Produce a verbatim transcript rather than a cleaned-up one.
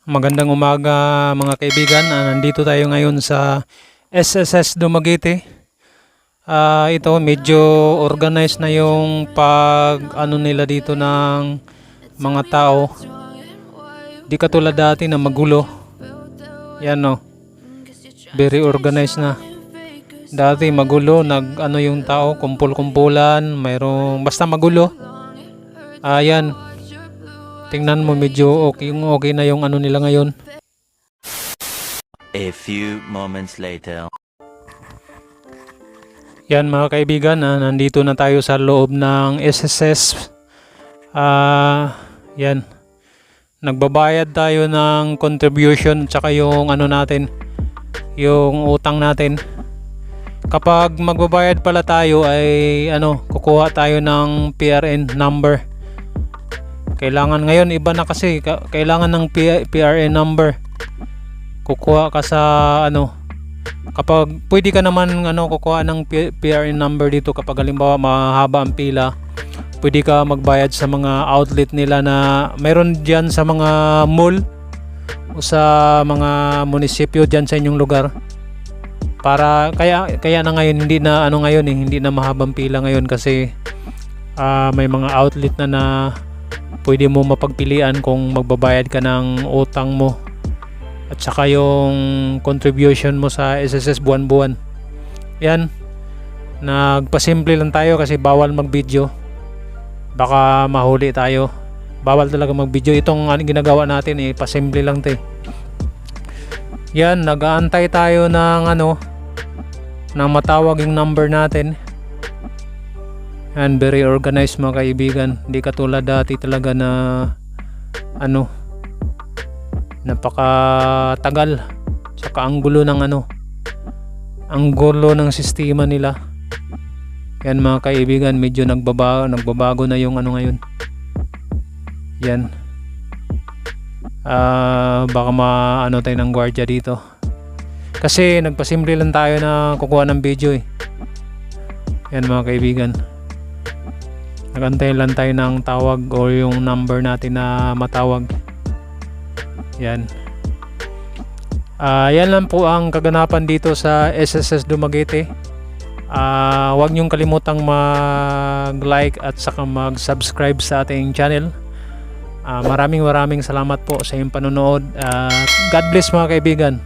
Magandang umaga, mga kaibigan. Ah, nandito tayo ngayon sa S S S Dumaguete. Ah, ito, medyo organized na yung pag ano nila dito ng mga tao. Di katulad dati na magulo. Yan, no. Very organized na. Dati magulo, nag ano yung tao, kumpul-kumpulan, mayroong basta magulo. Ayan. Tingnan mo, medyo okay, okay na yung ano nila ngayon. A few moments later. Yan, mga kaibigan, ah, nandito na tayo sa loob ng S S S. Ah, yan. Nagbabayad tayo ng contribution at saka yung ano natin, yung utang natin. Kapag magbabayad pala tayo ay ano, kukuha tayo ng P R N number. Kailangan ngayon, iba na kasi, ka- kailangan ng P- P R N number. Kukuha ka sa ano, kapag pwede ka naman ano, kukuha ng P- P R N number dito kapag halimbawa mahaba ang pila. Pwede ka magbayad sa mga outlet nila na mayroon diyan sa mga mall o sa mga munisipyo diyan sa inyong lugar. Para kaya kaya na ngayon hindi na ano ngayon eh, hindi na mahabang pila ngayon kasi ah, may mga outlet na na pwede mo mapagpilian kung magbabayad ka ng utang mo at saka yung contribution mo sa S S S buwan-buwan. Yan. Nagpasimple lang tayo kasi bawal mag-video. Baka mahuli tayo. Bawal talaga mag-video. Itong ano, ginagawa natin eh, pasimple lang 'to eh. Yan, nag-aantay tayo ng ano, ng matawag yung number natin. Yan, very organized, mga kaibigan. Di katulad dati talaga na ano, napakatagal. Saka ang gulo ng ano, ang gulo ng sistema nila. Yan, mga kaibigan, medyo nagbaba nagbabago na yung ano ngayon. Yan. Ah, baka maano tayo ng gwardiya dito. Kasi nagpasimple lang tayo na kukuha ng video eh. Yan, mga kaibigan. Nagantay lang tayo ng tawag o yung number natin na matawag. Yan. Ah, yan lang po ang kaganapan dito sa S S S Dumaguete. Ah, huwag niyong kalimutang mag-like at saka mag-subscribe sa ating channel. Ah, maraming maraming salamat po sa inyong panonood. Ah, God bless, mga kaibigan.